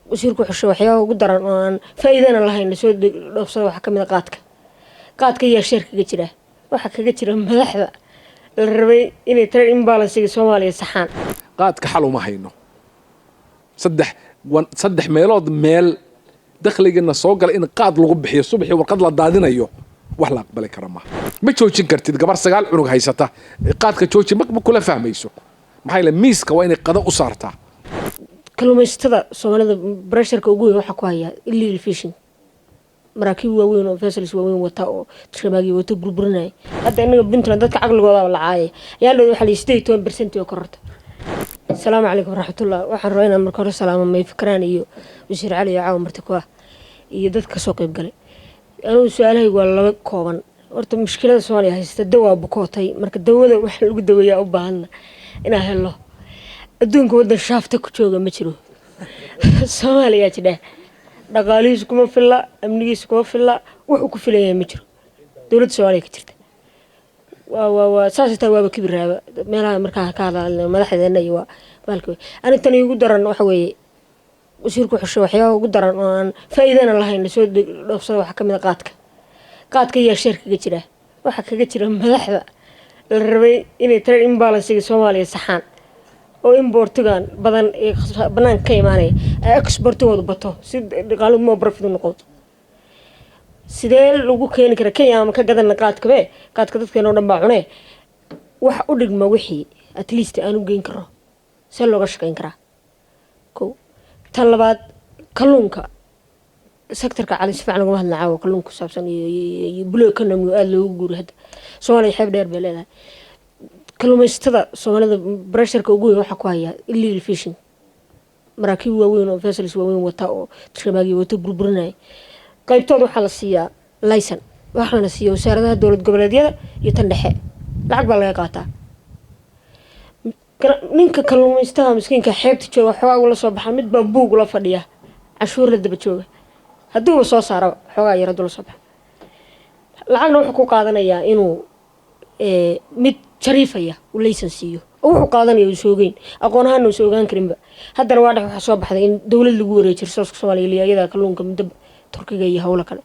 Wasiirku xusho waxyaabaha ugu daran oo aan faa-iidana lahayn lasoo dhoofsado waxaa kamid a qaadka. Qaadka ayaa share kaga jira, waxaa kaga jira madaxda la rabay inay trade imbalancega Soomaaliya saxaan. Qaadka xal uma hayno. Saddex meelood meel dakhligana soo gala in qaad lagu bixiyo, subaxii warqad la daadinayo, wax la aqbali kara maaha. Ma joojin kartid gabar sagaal cunug haysata, qaadka jooji ma kula fahmayso. Maxaa yeele, miiska waa inay qado u saartaa. Kalluumaysatada Soomaalida pressureka ugu weyn waxaa ku haya illegal fishing, maraakiib waaweyn oo vessels waaweyn wata oo shabaagii wata burburinaya. Hadda inaga Puntland dadka caqligooda la caayay ayaa dhow, waxaa la 18% oo kororta. Asalaamu calaykum waraxmatullah. Waxaan rabaa inaan marka hore salaamo Mayfikraan iyo wasiir Cali iyo caawa marti ku ah iyo dadka kasoo qayb galay. Anugu su-aalahaygu waa laba kooban. Horta mushkilada Soomaaliya haysta dawaa bukootay, marka dawada waxa lagu daweeyaa u baahana inaan helo. Adduunka waddan shaafta ku jooga ma jiro, Soomaaliyaa jidha. Dhaqaalihiisu kuma filla, amnigiisu kuma filla, wuxuu ku filan yahay ma jiro. Dowladda Soomaaliya ka jirta waa saas taa, waaba kibiraaba meelaha markaa ka hadla madaxdeena iyo waa baalka. Ani tan igu daran waxa weeye, wasiirku xusho waxyaabaha ugu daran oo aan faa-iidana lahayn lasoo dhoofsado waxaa kamid a qaadka. Qaadka ayaa share kaga jira, waxaa kaga jira madaxda la rabay inay trade imbalancega Soomaaliya saxaan oo importigan badan ee banaanka ka imaanaya ay exportigoodu bato si dhaqaaluhu more profit u noqdo. Sidee lagu keeni karaa? Kenya ama ka gadana qaadkabe, qaadka dadkeena o dhan baa cunee, wax u dhigma wixii at least aan u geyn karo, see looga shaqeyn karaa? Ko tan labaad, kalluunka sectorka Cali si fiican ugama hadla caawa, kalluunka ku saabsan iyo blue economy oo aada loogu guuray. Hadda Soomaaliya xeeb dheer bay leedahay. Kalluumaysatada Soomaalida pressureka ugu weyn waxaa ku haya illegal fishing, maraakiib waaweyn oo vessels waaweyn wata oo shabaagii wata burburinaya. Qaybtooda waxaa la siiyaa license, waxaana siiya wasaaradaha dowlad goboleedyada iyo tan dhexe, lacag baa laga qaataa. Ninka kalluumaystaha miskiinka xeebta jooga xoogaa ula soo baxa, mid baa buug ula fadhiya, canshuur la daba jooga. Hadduuba soo saaraba xoogaa yar hadduu la soo baxa, lacagna wuxuu ku qaadanayaa inuu mid jariifaya uu laysan siiyo oo wuxuu qaadanaya uu soogeyn, aqoon ahaana uusa ogaan karinba. Haddana waa dhex waxaa soo baxday in dowlad lagu wareejiyo sooska Soomaaliya liya, iyadaa kalluunka muddo Turkiga iyo howlo kale.